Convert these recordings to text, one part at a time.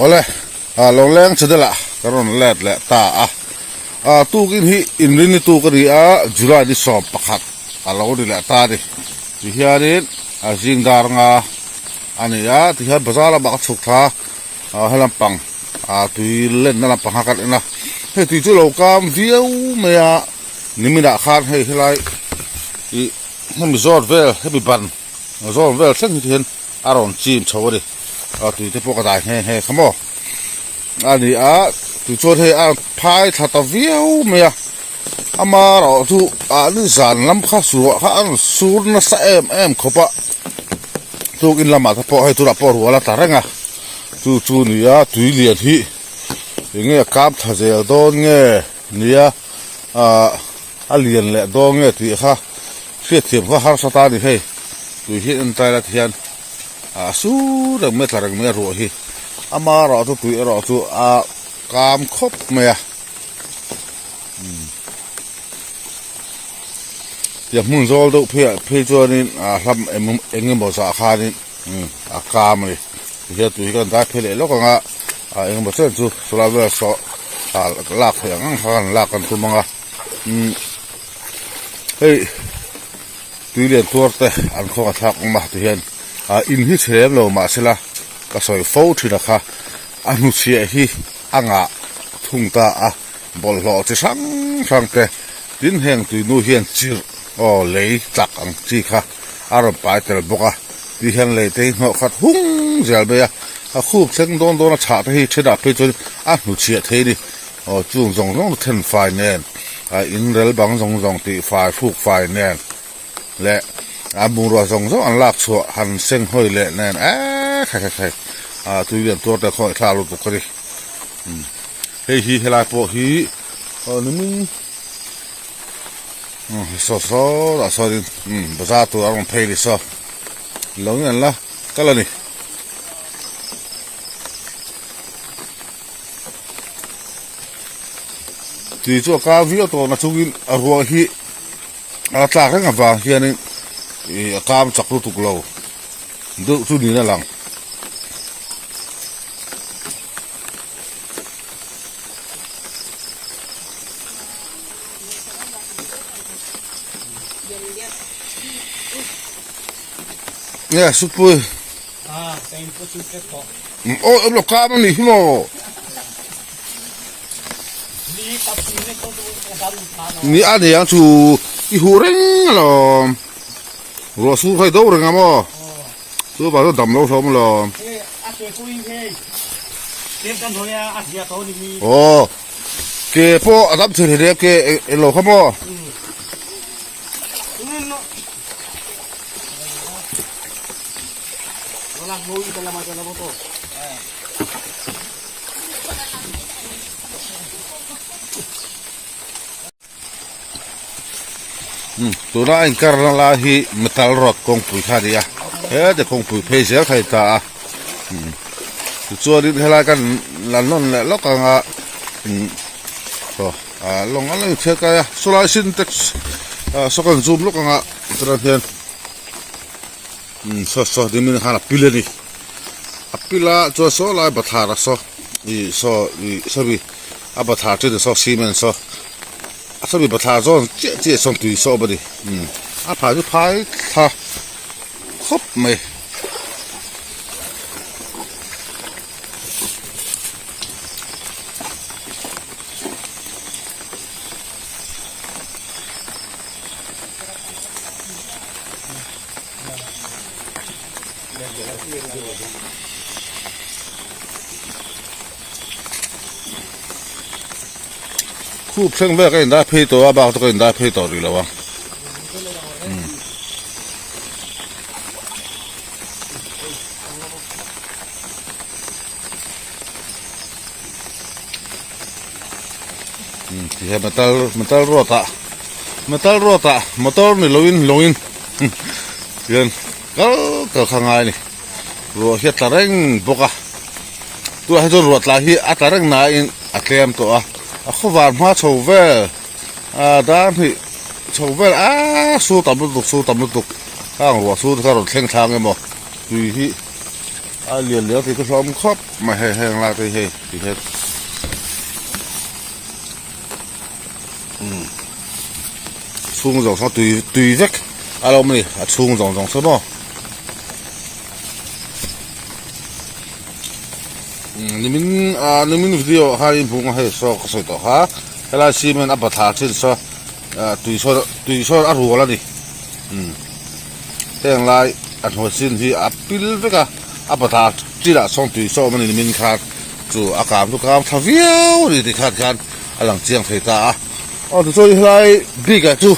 Awle ah Lawngleng channel ah ka rawn let leh ta a ah tukin hi inrini tuk a ni a July ni 11 a lo ni leh ta a ni tihianin a zing dar nga a ni a tihian bazar lamah ka chhuk thla a he lampang ah tui lenna lampang kha kan en a hei tui chu a lo kam viau mai a niminah khan hei helai ih hemi zawt vel hemi ban zawn vel thleng hi hian a rawn chim chho a ni a tui te pawh ka dai nghe nghe kha maw a ni a tui chuan hei a phai thla ta viau mai a amaherawh chu ah ni zan lam kha suah kha a rawn sur nasa em em khawp a tukin lamah te pawh hei tunah pawh rual a tla reng a chu chu ni a tui lian hi eng nge a kap thla zel dawn nge nia ah a lian leh dawn nge tih kha hriatthiam kha harsa ta a ni hei tui hi en tai la ti hian ah sur reng mai a tla reng mai a ruah hi amaherawh chu tui erawh chu a kam khawp mai a tiang hmun zawl deuh phei ah phei chuanin ah hlam eng emaw zah khanin a kam a ni tihian tui hi kan dai phei leh lawk ang a ah eng emaw chen chu chulai vel saw ah lak theih ang ang kha kan lak kan tum ang a hei tui lian tuar te an khawng a thlak awm a tihian ah in hi chhe lem lo mahsela ka sawi fo thin a kha a hnuchhiah hi a ngah thung ta a bawlhhlawh chi hrang hrang te tin heng tuinu hian chirh aw lei chak ang chi kha a rawn pai tel bawk a ti hian lei te hi hnawh khat hung zel mai a a khup thleng dawn dawn a chhah te hi thenah phei chuan a hnuchhiah thei a ni aw chung zawng zawng chu then fai nen a in rel bang zawng zawng tih fai hruk fai nen leh a bungrua zawng zawng an lak chhuah han seng hawi leh nen eee khai khai khai a tui lian tuar te khaw thla lutuk a ni hei hi helai pawh hi aw nimin saw saw lah sawnin bazar tur a rawn phei a ni saw lo in an la kal a ni. Tui chu a kar viau tawh na chungin a ruah hi a tlak reng avang hianin ih a kam chak lutuk lo deuh chu niin a lang. Nge supui. Aw em lo kam a nih hi maw. Ni a ni ang chu i huh reng alawm. Ruah sur kha i do reng a maw. Chu vang chuan dam lo hlawm alawm. Aw ke pawh a dam thei hle hle ke eng lo kha maw. Tuna a inkarna lai hi metal rod kawngpui kha a ni a hete kawngpui phei zel kha a ni ta a tichuanin helai kan la nawn leh lawk ang a ah lawng a lo inchhiat kai a sawlai sintex ah saw kan zoom lawk ang a chuan hian umm saw saw nimin khan a pil a ni a pil a chuan saw lai bathlar a saw ih saw ih sawmi a bathlar then saw cement saw a sawmi bathlar zawn chiah chiah sawn tui saw awm a ni umm a phai chu phai thla khawp mai. Khup thleng vel ka indai phei tawh a bak chu ka indai phei tawh rih lo a. Tihian metal metal road ah metal road ah motor ni loin lawngin hian kal kal kha ngai a ni ruah hi a tla reng bawk a tunah hi chuan ruah tla hi a tla reng nain a tlem tawh a a khawvar hma chho vel ah dar hnih chho vel aaa sur tam lutuk sur tam lutuk khang ruah sur te kha rawn thleng thlang emaw tui hi. A lian lian tih ka hlawm khawp mai hei heng lai te hi hei ti hian umm chhung zawng saw tui tui vek a lo awm a ni a chhung zawng zawng saw maw umm nimin ah nimin video ah khan inhmuh ang hei saw ka sawi tawh kha helai cement a bathlar thin saw ah tui saw tui saw a rual a ni umm. Heng lai a hnuai chin hi a pil vek a, a patah chinah sawn tui sawm a ni nimin khan chu a kang chu kang tha viau a ni tih khan khan a lang chiang thei ta a. Aw tichuan helai bik ah chu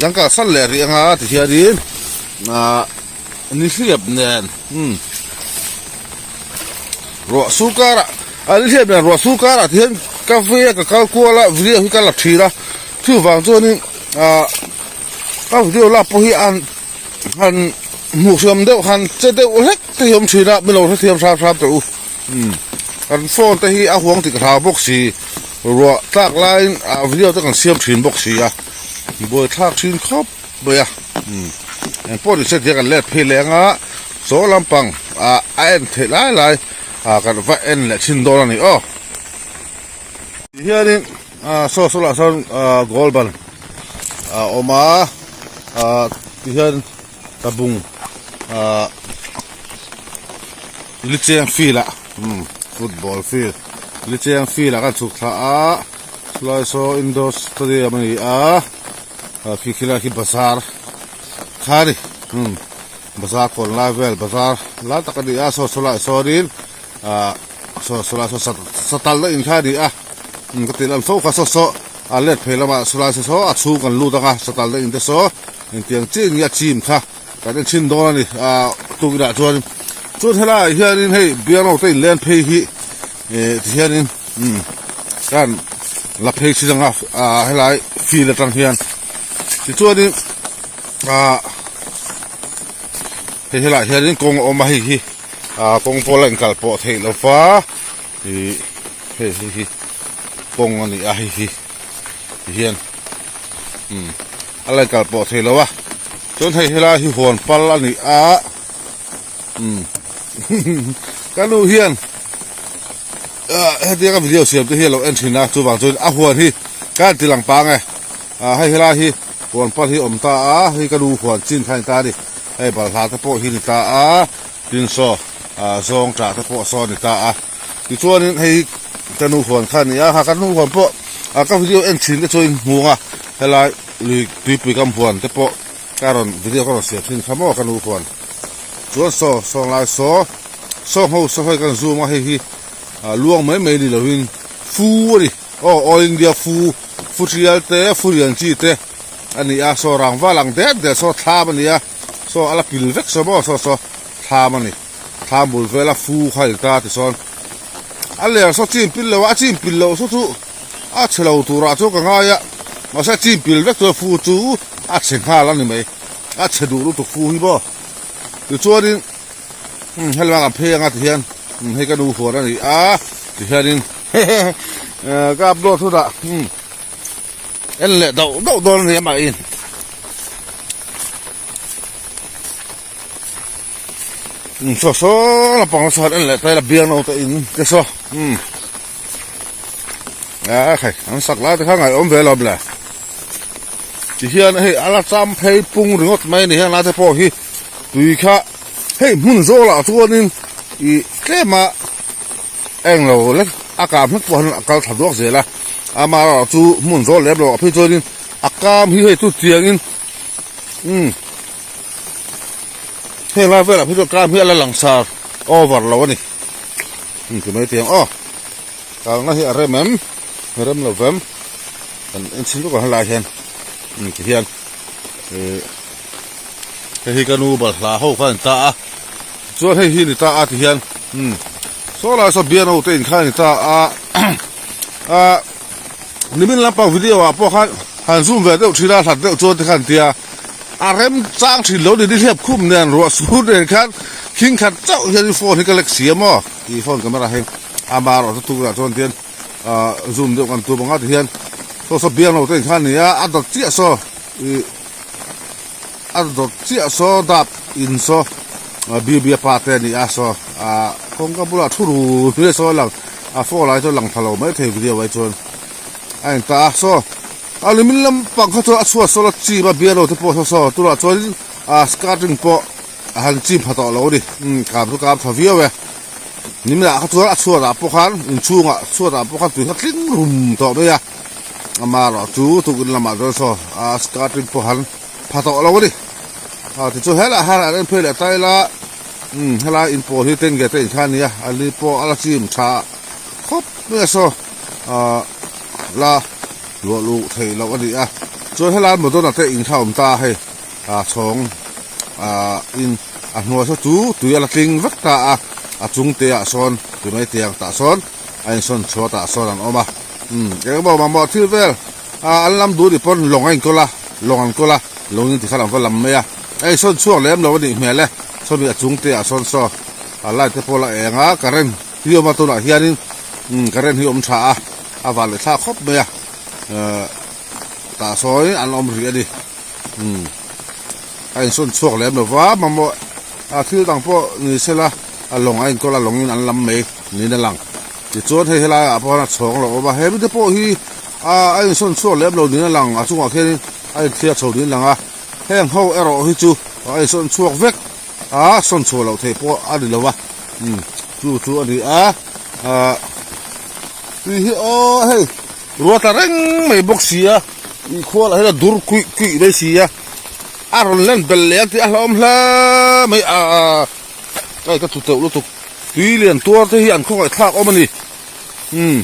kan kalsan leh rih anga ti hianin ah nihliap nen umm ruah sur karah ah nihliap nen ruah sur karah ti hian ka vei a ka kal kual a video hi ka la thin a chuvang chuanin ah. Ka video lak pawh hi an han hmuh hriam deuh han che deuh hlek te hi awm thin a min lo hrethiam hram hram teh u umm kan phone te hi a huang tik hlau bawk si ruah tlak laiin ah video te kan siam thin bawk si a buaithlak thin khawp mai a umm engpawh ni se tia kan let phei leh anga chaw lampang ah a en theih lai lai ah kan va en leh thin dawn a ni aw. Tihianin saw saw lah sawn goal ban a awm a tihian tabung licheng field ah football field licheng field ah kan chhuk thla a chulai saw indoor stadium a ni a khi khilai khi bazar kha a ni bazar kawn lai vel bazar lai tak a ni a saw saw lai sawnin. Ah saw saw lai saw satal na in kha a ni a umm ka tih lam fo kha saw saw a let phei lamah saw lai saw saw a chhung kan lut ang a satal na in te saw engtiang chiah in nge a chim kha kan en chhin dawn a ni ah tukinah chuan chuan helaiah hianin hei biangno te in len phei hi eh tihianin umm kan la phei chin ang a ah helai field atang hian tichuanin ah hei helaiah hianin kawng a awm a hei hi. Ah kawng pawh la inkal pawh theih lo va ih hei hei hi kawng a ni a hei hi ti hian umm a la inkal pawh theih lo a chuan hei helai hi huan pal a ni a umm ka nu hian ah hetiang a video siam te hi a lo en thin a chuvang chuan a huan hi ka han ti lang pang e ah hei helai hi huan pal hi a awm ta a hei ka nu huan chin kha a ni ta a ni. Hei balhla te pawh hi ni ta a, tin saw ah zawng tah te pawh saw a ni ta a. Tichuanin hei ka nu huan kha a ni a, ha ka nu huan pawh ah ka video en thin te chuan in hmu ang a, helai lui tuipui kam huan te pawh ka rawn video ka rawn siam thin kha maw ka nu huan. Chuan saw sawng lai saw sawng ho saw hei kan zoom a hei hi ah luang mai mai ni lovin fu a ni aw all India fu fu tial te fu lian chi te. A ni a, saw rangva lang det det saw thlam a ni a, saw a la pil vek saw maw saw saw thlam a ni, thlam bul vela fu kha a ni ta tisawn a ler saw chin pil lo a, a chin pil loh saw chu a chhe lo turah chuan ka ngai a, mahse a chin pil vek chuan fu chu a chhe nghal a ni mai, a chhe duh lutuk fu hi maw tichuanin umm helama kan phei anga tihian umm hei ka nu huan a ni a tihianin hehe ka upload hunah umm. En leh dauh dauh dawn a ni amah in. Um saw saw lampang la sawn en leh ta ila biang no te in te saw um a khai an sak lai te kha ngaihawm ve lo ble ti hian hei a la cham phei pung ringawt mai a ni heng lai te pawh hi tui kha hei hmun zawlah chuanin ih tlem a. Eng lo lek a kam hlek pawh hian a kal thla duak zel a, amaherawh chu hmun zawl lem loh ah phei chuanin a kam hi hei chu chiangin umm heng lai velah phei chuan kam hi a la langsar over lo a ni umm ti mai tih ang aw kalna hi a rem em rem lo vem kan en chhin vek ang helai hian umm ti hian ihh hei hi ka nu balhla ho kha a ni ta a. Chuan hei hi ni ta a ti hian umm saw lai saw biano te in kha ni ta a ah nimin lampang video ah pawh khan han zoom ve deuh thin a hlat deuh chuan te khan tia a rem chang thin lo ni nihliap khum nen ruah sur nen khan khing khat chauh hian in phone hi ka lek si a maw tih phone camera hi ama erawh chu tukverh chuan tian ah zoom deuh kan tum ang a ti hian saw saw biano te in kha ni a a dawt chiah saw ih. A dawt chiah saw dap in saw. Bibia pa te a ni a saw ah kawngka bulah thu rul hle saw a lang a phone ah hi chuan lang tha lo mai thei video ah hi chuan a in ta a saw a lumin lampang kha chuan a chhuat saw la chim a bialo te pawh saw saw tunah chuanin ah skirting pawh a han chim pha tawh lo a ni umm kam chu kam tha viau e niminah kha chuan a chhuat ah pawh khan inchhungah chhuat ah pawh khan tui kha tling rum tawh mai a amaherawh chu tukin lamah chuan saw ah skirting pawh han pha tawh lo a ni ah tichuan helaiah hian an en phei leh ta ila umm helai in pawl hi tenge te in kha a nia a li pawh a la chim tha khawp mai a saw ah la luah luh theih loh a ni a chuan helai Madonna te in kha a awm ta a hei ah chhawng ah in a hnuai saw chu tui a la tling vek ta a a chung te ah sawn ti mai tiang tah sawn a insawn chhuah tah sawn an awm a umm engemaw mamawh thil vel. Ah an lam duh ni pawn lawng a inkawl a, lawng an kawl a, lawng in tikhan an va lam mai a, hei sawn chhuak lem lo a nih hmel e, sawmi a chung te ah sawn saw a light te pawh la eng a, current hi awm a tunah hianin umm current hi awm tha a, a van leh thlak khawp mai a, eh tah sawn an awm rih a ni, umm a insawn chhuak lem lo va, mamawh ah thil dang pawh ni se la a lawng a inkawl a, lawng in an lam mai niin a lang, tichuan hei helai ah pawh hian a chhawng lo awm a, he mite pawh hi. A a insawn chhuak lem lo niin a lang, a chungah khianin a inthliar chho niin a lang a, heng ho erawh hi chu a insawn chhuak vek a, sawn chhuah loh theih pawh a ni lo a, umm chu chu a ni a, ah tui hi aw hei ruah tla reng mai bawk si a, ih khua lah hian a dur kuih kuih mai si a, a rawn len belh leh ang tih a hlauhawm hle mai a, hei ka tlu teuh lutuk, tui lian tuar te hi an khawngaih thlak awm a ni. Umm.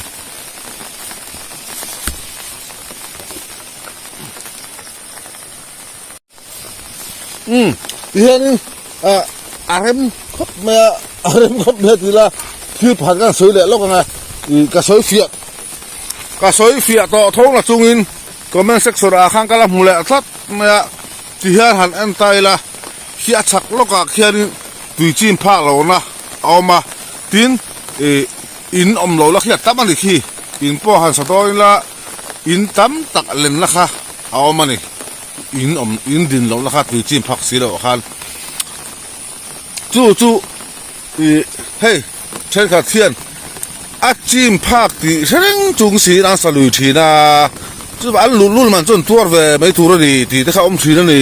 Umm tihianin ah a rem khawp mai a a rem khawp mai a ti ila thil pakhat khan sawi leh lawk ang a ih ka sawi fiah ka sawi fiah tawh tho la chungin comment section ah khan ka la hmu leh tlat mai a tihian han en ta ila khi a chhak lawkah khianin tui chin phak lohna a awm a tin ih in awm lo la khi a tam a ni khi in pawh han sa dawn ila in tam tak lenna kha a awm a ni in awm in din lohna kha tui chin phak si loh khan chu chu ih hei thenkhat hian a chim phak tih hre reng chung siin an sa lui thin a chuvah an luh lul man chu an tuar ve mai tur a ni tih te kha a awm thin a ni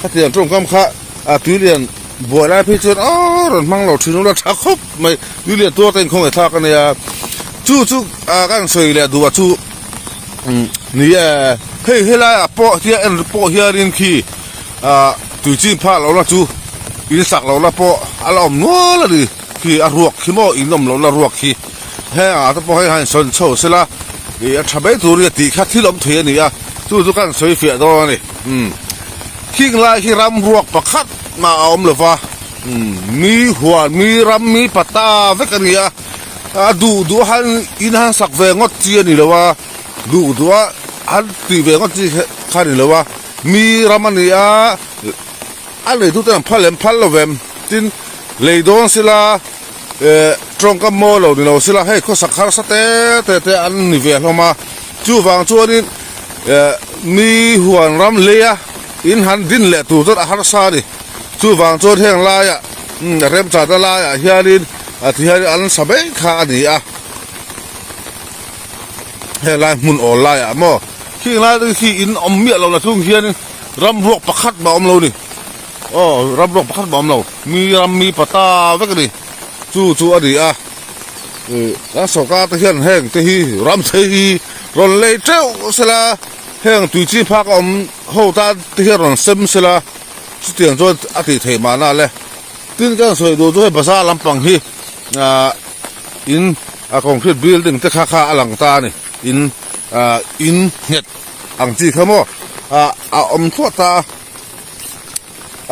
khatiang tawngkam kha a tui lian buai lai phei chuan aw rawn hmang lo thin ula tha khawp mai tui lian tuar te inkhawng thlak a nia chu chu ah kan sawi leh duh a chu umm ni e hei helai ah pawh hian en pawh hianin khi ah tui chin phak loh na chu in sak loh na pawh a la awm nual a ni khi a ruak khi maw in awm loh na ruak khi heng ah te pawh hei han sawn chho sela ih a tha mai tur a ni tih kha thil awm thei a ni a chu chu kan sawi fiah dawn a ni umm. Khing lai hi ram ruak pakhat mah a awm lova, mi huan, mi ram, mi pata vek a ni a, a duh duh a han in han sak ve ngawt chi a ni lo a, duh duh a han tih ve ngawt chi kha a ni lo a, mi ram a ni a, a neitute an phal em phal lo vem, tin lei dawn sila eh tawngkam mawi lo ni lo sila hei khawsak harsa te te te an ni ve hlawm a, chuvang chuanin. Eh mi huan ram leia in han din leh tur chuan a harsa a ni. Chuvang chuan heng laiah umm remchana laiah hianin a ti hian an sa mai kha a ni a. Heng lai hmun awl laiah maw khing lai te khi in awm miah lo la chung hianin ram ruak pakhat mah a awm lo a ni. Aw ram ruak pakhat mah a awm lo. Mi ram mi pata vek a ni. Chu chu a ni a. Ih kan sorkar te hian heng te hi ram te hi rawn lei teuh sela heng tui chi phak a awm ho tan te hian rawn sem sela chutiang chuan a tih theih mahna le tin kan sawi duh chu hei bazar lampang hi ah in a concrete building te kha kha a lang ta a ni in ah in nghet ang chi kha maw ah a awm thluah ta a.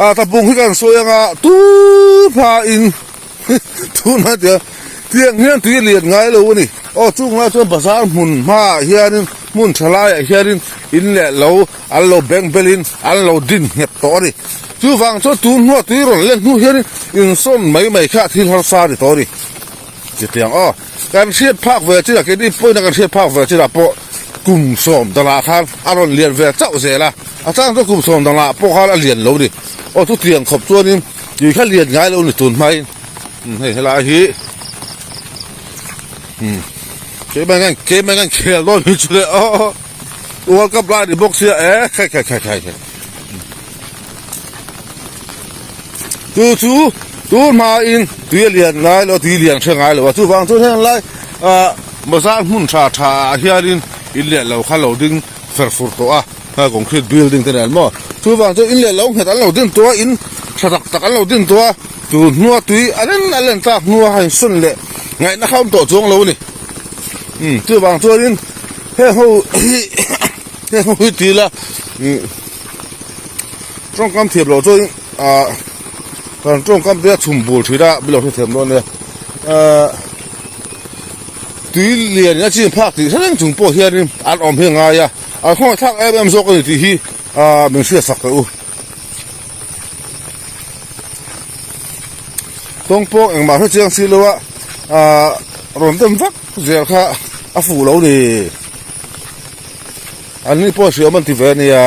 A tlabung hi kan sawi anga tupha in tunah tiang tiang hian tui a lian ngai lo a ni aw chung lai chuan bazar hmun hmaah hianin hmun tha laiah hianin in leh lo an lo beng belin an lo din nghet tawh a ni chuvang chuan tun hnuah tui rawn len hnu hianin insawn mai mai kha thil harsa a ni tawh a ni chutiang aw kan hriat phak ve chinah keini pawhin kan hriat phak ve chinah pawh kum sawm danah khan a rawn lian ve chauh zel a. A chang chu kum sawm dangah pawh khan a lian lo ni. Aw chutiang khawp chuanin Tui kha lian ngai lo ni tun hmain hei helai hi umm keimah hian keimah hian khel dawn hi chu le aw World Cup lai ni bawk sia e khai khai khai khai khai chu chu tun hmain tui a lian ngai lo tui lian hre ngai lo a chuvang chuan heng lai ah bazar hmun tha tha ah hianin in leh lo kha lo ding fer fur tawh a. Hei concrete building te nen maw chuvang chu in leh lo nghet an lo din tawh a in tha tak tak an lo din tawh a tun hnua tui a ren a len tlak hnua a insawn leh ngaihna kha a awm tawh chuang lo a ni umm chuvang chuanin heng ho hi heng ho hi ti ila umm tawngkam thiam loh chuan ah kan tawngkam te a chhum bul thin a bilo hrethiam dawn nia ahh. Tui lian in a chin phak tih hre reng chung pawh hianin an awm hi a ngai a, an khawngaihthlak em em zawk a ni tih hi ahh min hriatsak teh u. Tawng pawh engmah hre chiang si lo a ahh rawn dem vak zel kha a fuh lo ni. An ni pawh hriam an ti ve a nia.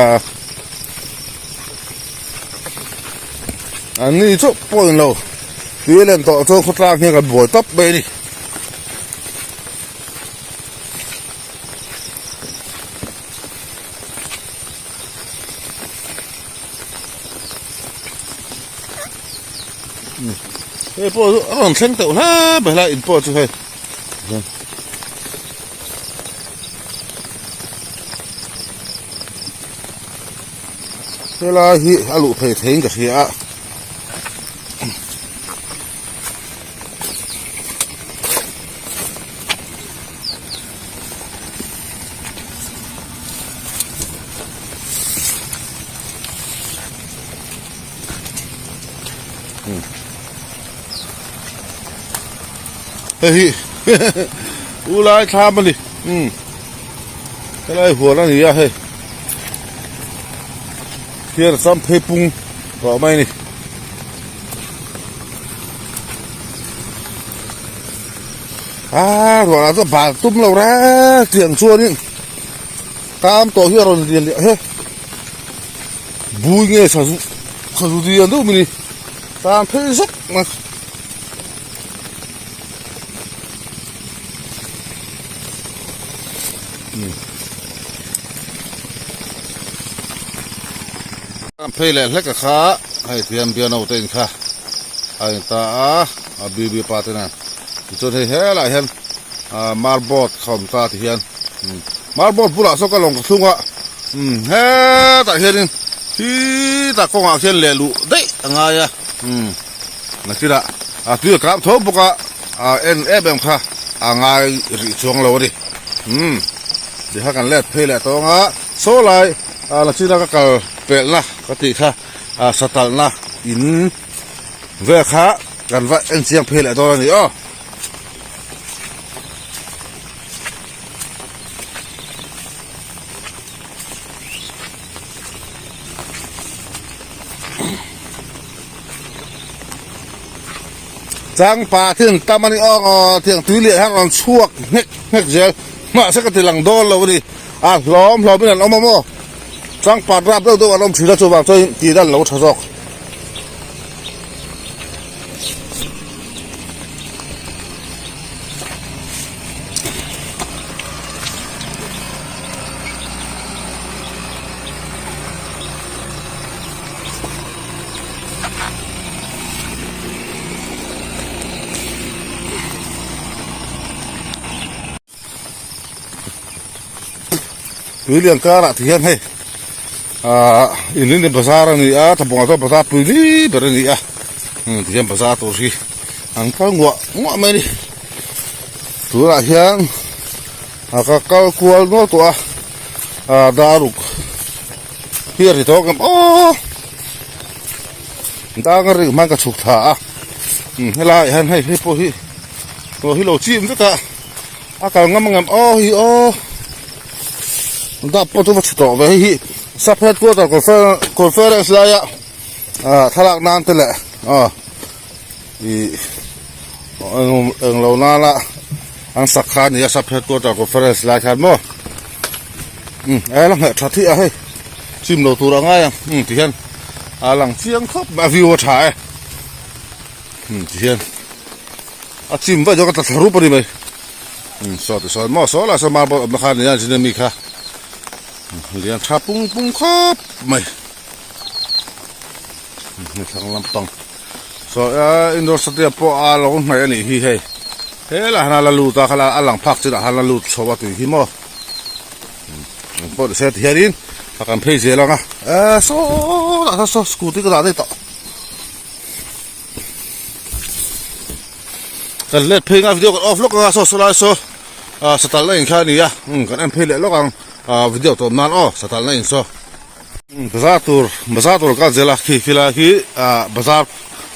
An ni chauh pawh in lo tui len tawh chuan khawtlang hian kan buai tawp mai a ni. Hei pawh chu a rawn thleng teuh hle mai helai in pawh chu hei. Helai hi a luh phei theiin ka hria a. Hei hi u lai thlam a ni umm helai huan a ni a hei hian a cham phei pung tawh mai a ni. Aaa ruah lah chu bal tum lo reng tiang chuanin tam tawh hi a rawn lian leh he bui nge sazu sazu lian deuh mai ni tan phei zet mai. Phei leh hlek a kha hei thiam piano te in kha a in ta a a bibi pa te nen tichuan hei helaiah hian ah marboard kha awm ta ti hian marboard bulah sawn ka lawng ka thlung a umm hetah hianin khitah kawngah khian leh luh daih a ngai a umm nakinah a tui a kap tho bawk a ah en em em kha a ngai rih chuang lo a ni umm tikha kan let phei leh tawng a saw lai ah nachina ka kal pelhna ka tih kha ah satalhna in vel kha kan va en chiang phei leh dawn a ni aw. Changpa thil tam a ni awk aw tiang tui leh hian rawn chhuak nghek nghek zel mahse ka ti lang dawn lo a ni a hlawm hlawm in an awm a maw changpa rap deuh deuh an awm thin a chuvang chuan tih dan lo tha zawk. Tui lian karah ti hian hei ahh inrin bazar a ni a thapawngah chuan bazar pui li ber a ni a ti hian bazar tur hi an kal nguah nguah mai a ni tunah hian a ka kal kual nual tawh a ah daruk hi a ri tawk em aw dang a rik hman ka chhuk thla a helaiah hian hei hei pawh hi aw hi lo chim vek a a kal ngam angem aw hi aw dap pawh chu va chhe tawh ve hei hi sub headquarter conference laia ah thlalak nan te leh aw ih englo nana an sak kha a ni a sub headquarter conference lai khan maw umm a la ngheh tha thih a hei chim lo tur a ngai ang umm ti hian a lang chiang khawp mai a view a tha e. Umm tihian a chim vaih zawk a tla thla rup a ni mai. Umm saw ti sawn maw saw lah saw marble awmna kha a ni a zin ami kha lian tha pung pung khawp mai. Umm hei thlang lampang saw a indoor stadium pawh a lo hnaih a nih hi hei helaiah hian a la lut a khala a lang phak chinah khan a la lut chho a tui hi maw. Umm pawh ni se tihianin a kan phei zel ang a eh saw lah saw scooty ka dah daih tawh. Kan let phei nga video kan off lawk anga saw saw lai saw ah satal na in kha a ni a umm kan en phei leh lawk ang ah video tawp nan aw satal na in saw umm bazar tur bazar tur kan zel a khi khi lai khi ah bazar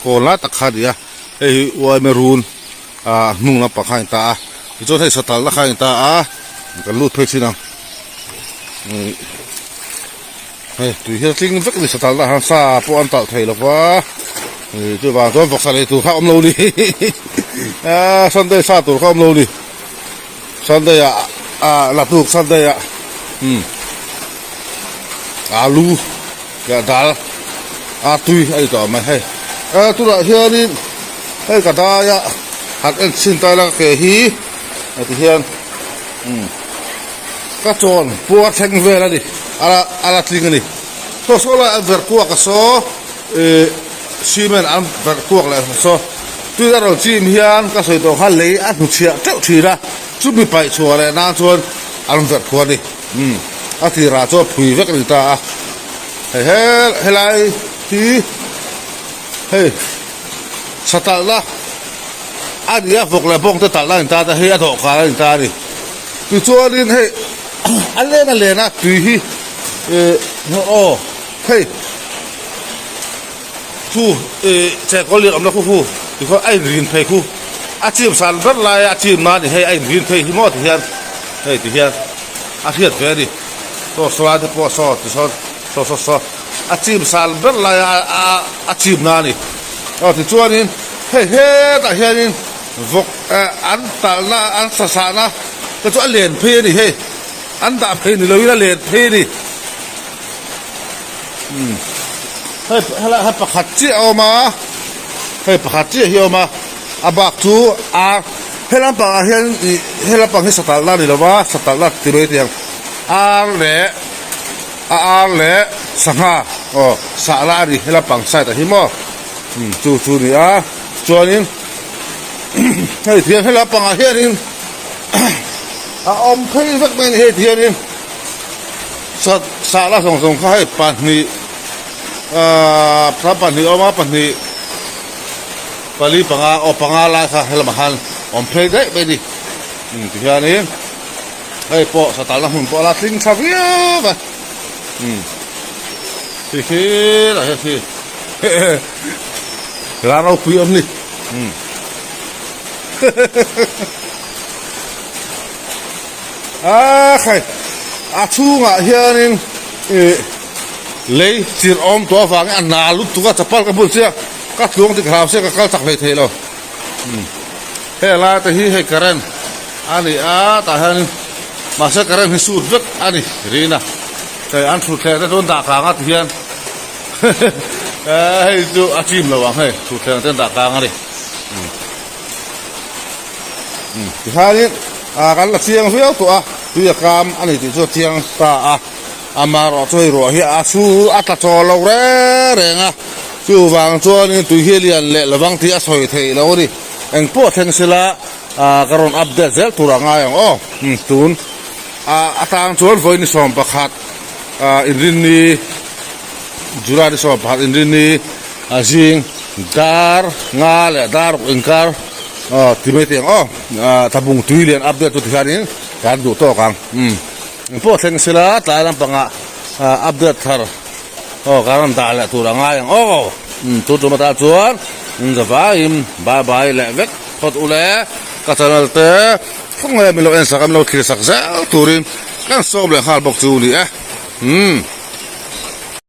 kawn lai tak kha a ni a hei hi uaime run ah hnung lampang kha a in ta a tichuan hei satal na kha a in ta a kan lut phei thin ang umm. Hei tui hi a tling vek a ni satal ah hian sa pawh an talh thei lo va ih chuvang chuan vawksa lei tur kha a awm lo ni ah sunday sa tur kha a awm lo ni sunday ah ah latuk sunday ah umm alu leh dal a tui a ni tawh mai hei ah tunah hianin hei ka dai a han en chhin ta ila ka ke hi heti hian umm. Ka chawn puar thleng vel a ni, a la tling a ni. Saw saw lai an verh kuak a saw, ih cement an verh kuak leh a saw. Tui a rawn chim hian ka sawi tawh kha lei a hnuchhiah teuh thin a, chumi paih chhuah leh nan chuan an verh khuah a ni. Umm a tirah chuan phui vek a ni ta a. Hei he helai hi hei satalhna a ni a, vawk leh bawng te talhna a ni ta a, hei a dawhkan a ni ta a ni. Tichuanin hei a len a len a tui hi ih aw hei khu ih chekawl lian awmna khu khu tikhaw a inrin phei khu a chim san ber laia a chim nan hei a inrin phei hi maw tihian hei tihian a hriat ve a ni saw saw lai te pawh saw tisawn saw saw saw a chim san ber laia a a chim na a ni aw tichuanin hei hetah hianin. Vawk an talhna an sasahna te chu a len phei a ni hei an dah phei ni loin a len phei a ni umm hei helaiah hian pakhat chiah a awm a hei pakhat chiah hi a awm a a bak chu a he lampangah hian ih he lampang hi satalhna a ni lo va satalhna ti mai tih ang ar leh a ar leh sangha aw sahna a ni he lampang side ah hi maw umm chu chu a ni a chuanin. Hei thian helai pangah hianin a awm phei vek mai a ni hei thianin sahla zawng zawng kha hei pahnih ahh pahnih a awm a pahnih pali panga aw panga lai kha helamah khan awm phei daih mai a ni umm tihianin hei pawh satalna hmun pawh a la tling tha viau a umm khi khi lah hian khi la ropui awm ni. Umm a khai a chhungah hianin ih lei chirh awm tawh avangin a na lutuk a chapal ka bun sia ka tluang dik hlau sia ka kal chak hlei thei lo umm hei lai te hi hei current a ni a tah hianin mahse current hi sut vek a ni rina hei an thutthleng te chu an dah kang a ti hian. Hei chu a chim lo ang hei thutthleng te an dah kang a ni tikhanin ah kan la chiang viau tawh a tui a kam a ni tih chu a chiang ta a amaherawh chu hei ruah hi a chhu a tla chaw lo reng reng a chuvang chuanin tui hi a lian leh lovang tih a sawi theih loh a ni engpawh thleng sela ah ka rawn update zel tur a ngai ang aw tun ah atang chuan vawi ni 11 ah inrinni. July ni 11 inrinni a zing dar nga leh dar ruk inkar aw ti mai teh ang aw ah tlabung tui lian update chu tihianin kan duh tawk ang umm engpawh thleng sela tlai lampangah ah update thar aw kan rawn dah leh tur a ngai ang aw umm chu tum atah chuan in zavaiin bye bye leh vek phawt ule ka channel te khawnge min lo en sak a min lo thlir sak zel turin kan sawm leh nghal bawk chu ni e umm.